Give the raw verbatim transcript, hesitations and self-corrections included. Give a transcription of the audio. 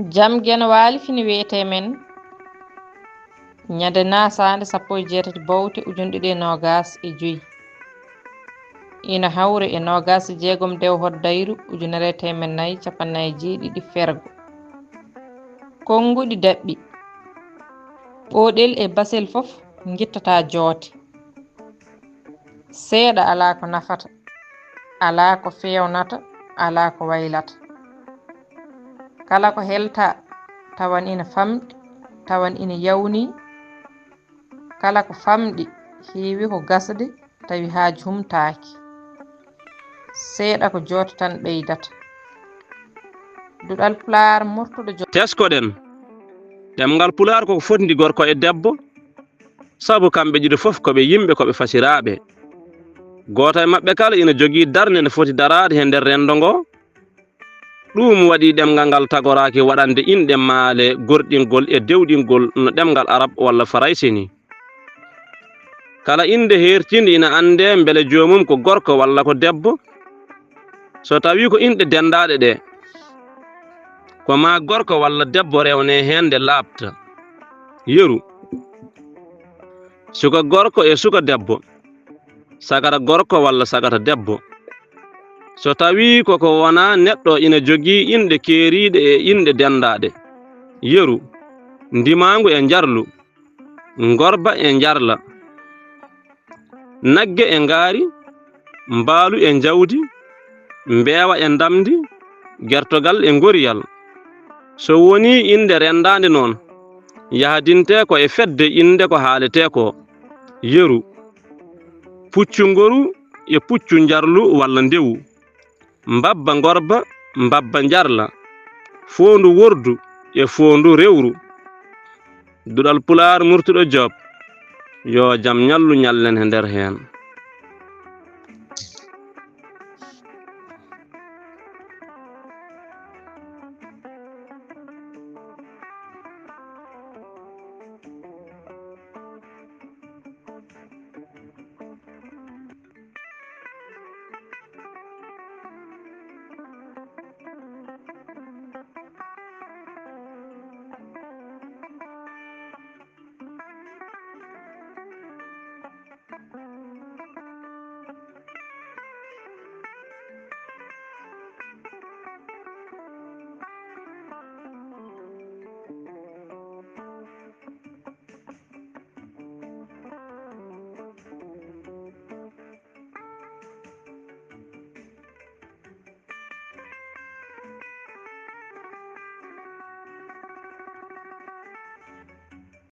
Jam Geno Waali fini wiyetee men ñande naasaande sappo e jeetati bowte ujunɗe ɗiɗi e noogaas e joy. Ina hawri e noogaas e jeegom dew hoddayru ujunere e teemed nayi cappannayi jeeɗiɗi fergo. Konnguɗi daɓɓi. Ɓooɗel e basel fof ngittataa joote. Seeɗa alaa ko nafata, alaa ko feewnata, alaa ko waylata. Kala ko heltaa, tawan ina famɗi, tawan ina yawnii. Kala ko famɗi, heewi ko gasde, tawi haaju humtaaki. Seeɗa ko joote tan ɓeydata. Duɗal Pulaar Murtuɗo Joop. Teskoɗen, ɗemngal Pulaar ko ko fotndi gorko e debbo, sabu kamɓe ɗiɗo fof ko ɓe yimɓe, ko ɓe fasiraaɓe. Gooto e maɓɓe kala ina jogii darnde nde foti daraade he nder renndo ngo. Ɗum waɗi ɗemngal ngal tagoraaki waɗande inɗe maale gorɗingol e dewɗingol no ɗemngal Arab walla Farayse ni. Kala innde heertiinde ina anndee mbele joomum ko gorko walla ko debbo. So tawii ko inɗe denndaaɗe ɗe, ko maa gorko walla debbo rewnee heen nde laaɓta. Yeru. Suka gorko e suka debbo, sagata gorko walla sagata debbo. So tawii ko ko wonaa neɗɗo ina jogii inɗe keeriiɗe e inɗe denndaaɗe. Yeru, ndimaangu e njarlu, ngorba e njarla, nagge e ngaari, mbaalu e njawdi, mbeewa e ndamndi, gertogal e ngoriyal. So wonii innde renndaande noon, yahadintee ko e fedde innde ko haaletee ko. Yeru, puccu ngoru e puccu njarlu walla ndewu, mbabba ngorba, mbabba njarla, foondu wordu e foondu rewru. Duɗal Pulaar Murtuɗo Joop, yo jam ñallu ñallen he nder heen.